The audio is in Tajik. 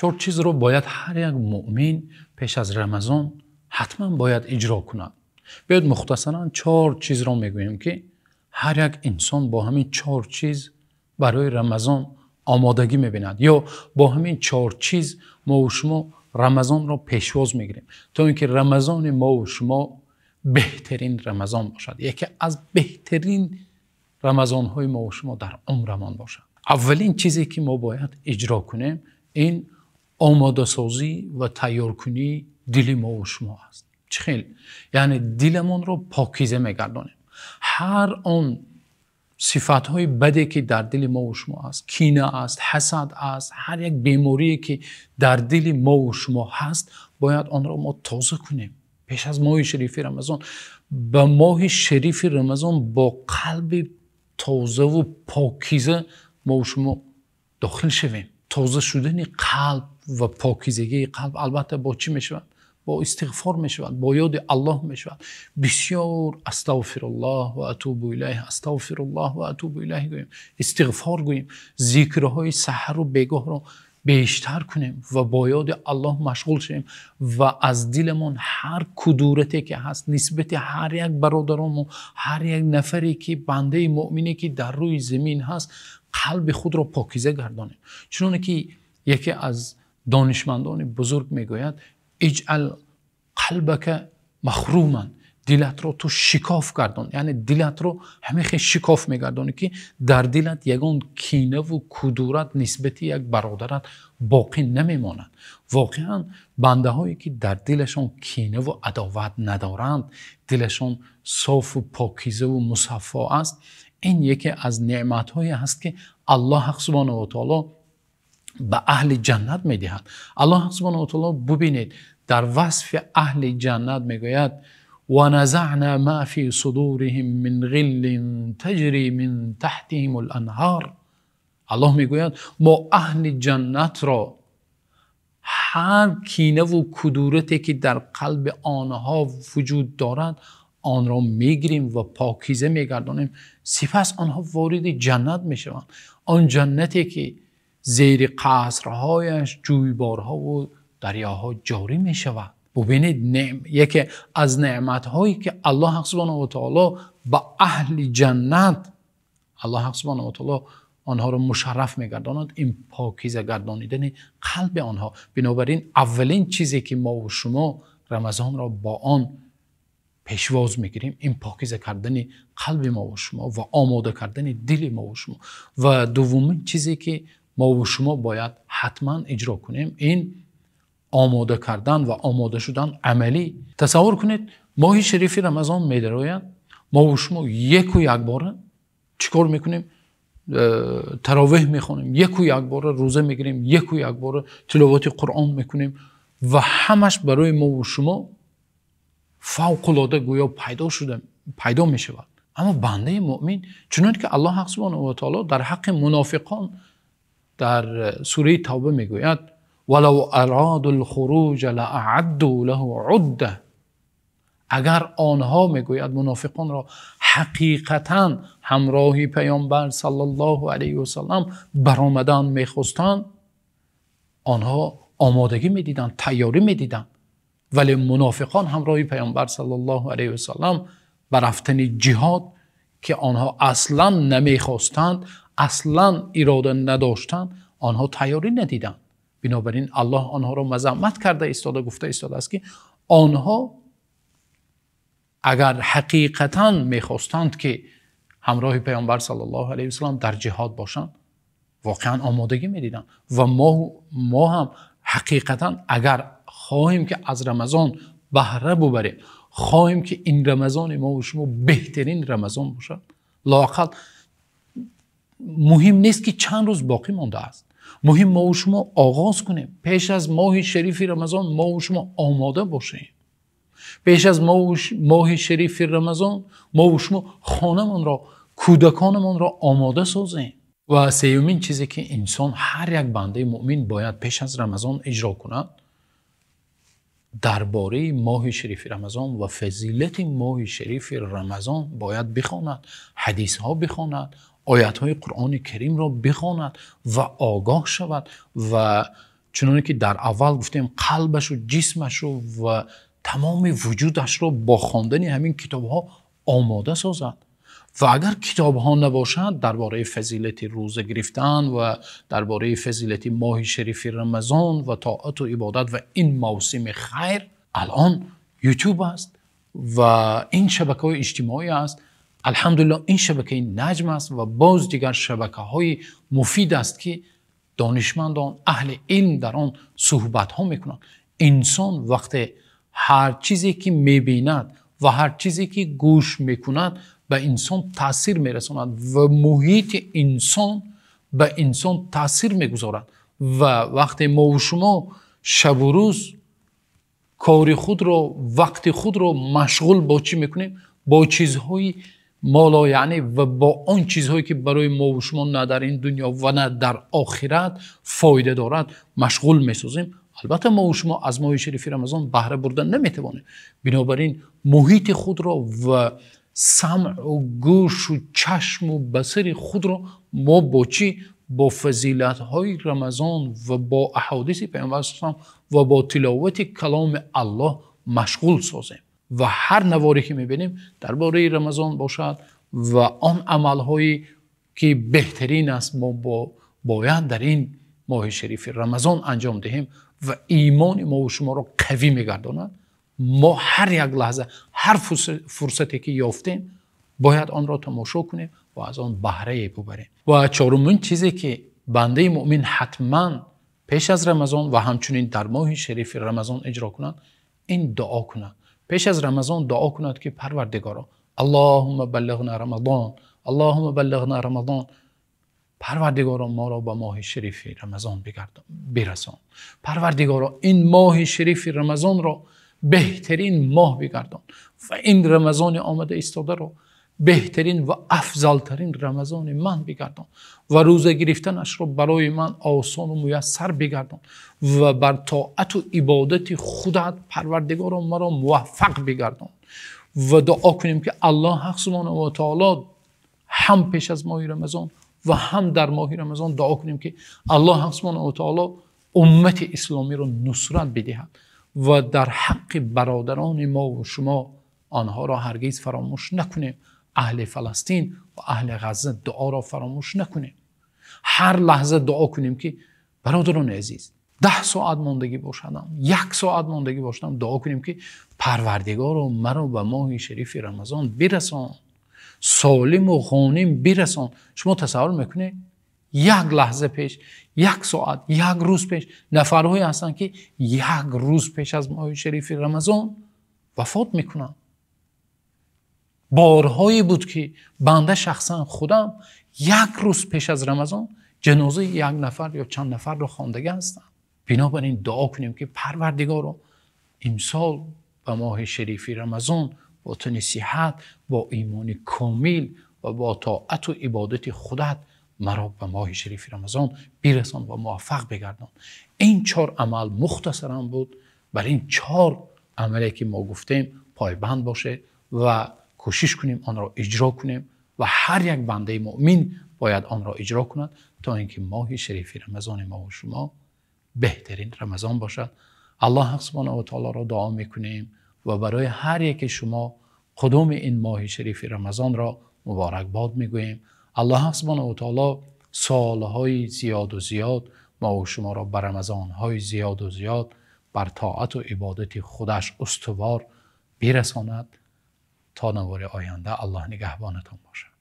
Чор чизро бояд ҳар як муъмин пеш аз Рамазон ҳатман бояд иҷро кунад. Биёед, мухтасаран чор чизро мегӯем, ки ҳар як инсон бо ҳамин чор чиз барои Рамазон омодагӣ мебинад ё бо ҳамин чор чиз мо шумо Рамазонро пешвоз мегирем, то ин ки Рамазони мо шумо беҳтарин Рамазон бошад, яке аз беҳтарин Рамазонҳои мо шумо дар умрамон бошад. Аввалин чизе ки мо бояд иҷро кунем, ин омодасозӣ ва тайёркунии дили мо шумо аст. Чӣ хел? Яъне диламонро покиза мегардонем. Ҳар он сифатҳои баде ки дар дили мо шумо аст, кина аст, ҳасад аст, ҳар як беморие ки дар дили мо шумо ҳаст, бояд онро мо тоза кунем. Пеш аз моҳи шарифи Рамазон ба моҳи шарифи Рамазон бо қалби тозаву покиза мо шумо дохил шавем. Тоза шудани қалб ва покизагии қалб албатта бо чӣ мешавад? Бо истиғфор мешавад, бо ёди Аллоҳ мешавад. Бисёр астағфируллоҳ ва атубу илайҳ, астағфируллоҳ ва атубу илайҳ гӯем, истиғфор гӯем, зикрҳои саҳару бегоҳро бештар кунем ва бо ёди Аллоҳ машғул шавем ва аз диламон ҳар кудурате ки ҳаст нисбати ҳар як бародаронмо, ҳар як нафаре ки бандаи муъмине ки дар рӯи замин ҳаст, қалби худро покиза гардонем. Чуноне ки яке аз донишмандони бузург мегӯяд: иҷъал қалбака махруман, дилатро ту шикоф гардон, яъне дилатро ҳамихел шикоф мегардонӣ, ки дар дилат ягон кинаву кудурат нисбати як бародарат боқӣ намемонад. Воқеан бандаҳое ки дар дилашон кинаву адоват надоранд, дилашон софу покизаву мусаффо аст, ин яке аз неъматҳое ҳаст, ки Аллоҳ субҳонаҳу ва таоло ба аҳли ҷаннат медиҳад. Аллоҳ субҳонаҳу ва таоло, бубинед, дар васфи аҳли ҷаннат мегӯяд: وَنَزَعْنَا مَا فِي صُدُورِهِمْ مِنْ غِلٍّ تَجْرِي مِنْ تَحْتِهِمُ الْأَنْهَارُ. Аллоҳ мегӯяд: мо аҳли ҷаннатро ҳар кинаву кудурате ки дар қалби онҳо вуҷуд дорад, онро мегирем ва покиза мегардонем. Сипас онҳо вориди ҷаннат мешаванд, он ҷаннате ки зери қасрҳояш ҷӯйборҳову дарёҳо ҷорӣ мешавад. Бубинед, яке аз неъматҳое ки Аллоҳ субҳонаҳу ва таоло ба аҳли ҷаннат, Аллоҳ субҳонаҳу ва таоло онҳоро мушарраф мегардонад, ин покиза гардонидани қалби онҳо. Бинобар ин аввалин чизе ки мо шумо Рамазонро бо он пешвоз мегирем, ин покиза кардани қалби мо шумо ва омода кардани дили мо шумо. Ва дуввумин чизе ки мо шумо бояд ҳатман иҷро кунем, ин омода кардан ва омода шудан амалӣ. Тасаввур кунед, моҳи шарифи Рамазон медарояд, мо шумо яку якбора чӣ кор мекунем? Таровеҳ мехонем, яку якбора рӯза мегирем, яку якбора тиловати Қуръон мекунем ва ҳамаш барои мо шумо фавқулода гӯё пайдо мешавад. Аммо бандаи муъмин, чунон ки Аллоҳ субҳонаҳу ва таоло дар ҳаққи мунофиқон дар сураи Тавба мегӯяд: валав араду лхуруҷа лаъадду лаҳу удда. Агар онҳо, мегӯяд, мунофиқонро ҳақиқатан ҳамроҳи паёмбар саллаллоҳу алайҳи васаллам баромадан мехостанд, онҳо омодагӣ медиданд, тайёрӣ медиданд. Вале мунофиқон ҳамроҳи паёмбар саллаллоҳу алайҳи васаллам ба рафтани ҷиҳод, ки онҳо аслан намехостанд, аслан ирода надоштанд, онҳо тайёрӣ надиданд. Бинобар ин Аллоҳ онҳоро мазаммат карда истода, гуфта истодааст, ки онҳо агар ҳақиқатан мехостанд, ки ҳамроҳи паёмбар саллаллоҳу алайҳи васаллам дар ҷиҳод бошанд, воқеан омодагӣ медиданд. Ва мо ҳам ҳақиқатан агар хоҳем, ки аз Рамазон баҳра бубарем, хоҳем, ки ин Рамазони мо шумо беҳтарин Рамазон бошад, лоақал муҳим нест, ки чанд рӯз боқӣ мондааст, муҳим мо шумо оғоз кунем. Пеш аз моҳи шарифи Рамазон мо шумо омода бошем. Пеш аз моҳи шарифи Рамазон мо шумо хонамонро, кӯдаконамонро омода созем. Ва сеюмин чизе ки инсон, ҳар як бандаи муъмин бояд пеш аз Рамазон иҷро кунад, дар бораи моҳи шарифи Рамазон ва фазилати моҳи шарифи Рамазон бояд бихонад, ҳадисҳо бихонад, оятҳои Қуръони Каримро бихонад ва огоҳ шавад ва Чуноне ки дар аввал гуфтем, қалбашу ҷисмашу ва тамоми вуҷудашро бо хондани ҳамин китобҳо омода созад. Ва агар китобҳо набошад дар бораи фазилати рӯза гирифтан ва дар бораи фазилати моҳи шарифи Рамазон ва тоату ибодат ва ин мавсими хайр, алон YouTube аст ва ин шабакаҳои иҷтимоӣ аст. Алҳамдулиллоҳ, ин шабакаи Наҷм аст ва боз дигар шабакаҳои муфид аст, ки донишмандон, аҳли илм дар он суҳбатҳо мекунанд. Инсон вақте ҳар чизе ки мебинад ва ҳар чизе ки гӯш мекунад ба инсон таъсир мерасонад ва муҳити инсон ба инсон таъсир мегузорад. Ва вақте мо ва шумо шабу рӯз кори худро, вақти худро машғул бо чӣ мекунем? Бо чизҳои мало, яъне ва бо он чизҳое ки барои мо ва шумо на дар ин дунё ва на дар охират фоида дорад машғул месозем, албатта мо ва шумо аз моҳи шарифи Рамазон баҳра бурдан наметавонем. Бинобар ин муҳити худро ва самъу гӯшу чашму басари худро мо бо чӣ? Бо фазилатҳои Рамазон ва бо аҳодиси Паёмбар саллаллоҳу алайҳи васаллам ва бо тиловати каломи Аллоҳ машғул созем. Ва ҳар наворе ки мебинем дар бораи Рамазон бошад ва он амалҳое ки беҳтарин аст мо бояд дар ин моҳи шарифи Рамазон анҷом диҳем ва имони мо ва шуморо қавӣ мегардонад. Мо ҳар як лаҳза, ҳар фурсате ки ёфтем бояд онро тамошо кунем ва аз он баҳрае бибарем. Ва чорумин чизе ки бандаи муъмин ҳатман пеш аз Рамазон ва ҳамчунин дар моҳи шарифи Рамазон иҷро кунад, ин дуо кунад. Пеш аз Рамазон дуо кунад ки Парвардигоро, Аллоҳумма баллиғна Рамазон, Аллоҳумма баллиғна Рамазон, Парвардигоро моро ба моҳи шарифи Рамазон бирасон. Парвардигоро ин моҳи шарифи Рамазонро беҳтарин моҳ бигардон ва ин Рамазони омада истодаро беҳтарин ва афзалтарин Рамазони ман бигардон ва рӯза гирифтанашро барои ман осон ва муяссар бигардон ва бар тоату ибодати худат Парвардигоро маро муваффақ бигардон. Ва дуо кунем ки Аллоҳ ҳақ субҳонаҳу ва таоло ҳам пеш аз моҳи Рамазон ва ҳам дар моҳи Рамазон дуо кунем ки Аллоҳ ҳақ субҳонаҳу ва таоло уммати исломиро нусрат бидиҳад ва дар ҳаққи бародарони мо ва шумо онҳоро ҳаргиз фаромӯш накунем. Аҳли Фаластин ва аҳли Ғазза дуоро фаромӯш накунем. Ҳар лаҳза дуо кунем ки бародарони азиз, 10 соат мондагӣ бошадам, 1 соат мондагӣ бошадам, дуо кунем ки Парвардигоро маро ба моҳи шарифи Рамазон бирасон, солиму ғоним бирасон. Шумо тасаввур мекунед як лаҳза пеш, 1 соат, 1 рӯз пеш нафарҳое ҳастанд ки 1 рӯз пеш аз моҳи шарифи Рамазон вафот мекунанд. Борҳое буд ки банда шахсан худам 1 рӯз пеш аз Рамазон ҷанозаи як нафар ё чанд нафарро хондагӣ ҳастам. Бинобар ин дуо кунем ки Парвардигоро имсол ба моҳи шарифи Рамазон бо тани сиҳат, бо имони комил ва бо тоату ибодати худат маро ба моҳи шарифи Рамазон бирасон ва муваффақ бигардон. Ин 4 амал мухтасаран буд. Бар ин 4 амале ки мо гуфтем пойбанд бошед ва кӯшиш кунем онро иҷро кунем ва ҳар як бандаи муъмин бояд онро иҷро кунад то инки моҳи шарифи Рамазони мо ва шумо беҳтарин Рамазон бошад. Аллоҳ субҳонаҳу ва таолоро дуо мекунем ва барои ҳар яки шумо қудуми ин моҳи шарифи Рамазонро муборакбод мегӯем. Аллоҳ субҳонаҳу ва таоло солҳои зиёду зиёд мо ва шуморо ба Рамазонҳои зиёду зиёд бар тоату ибодати худаш устувор бирасонад. То навори оянда Аллоҳ нигаҳбонатон бошад.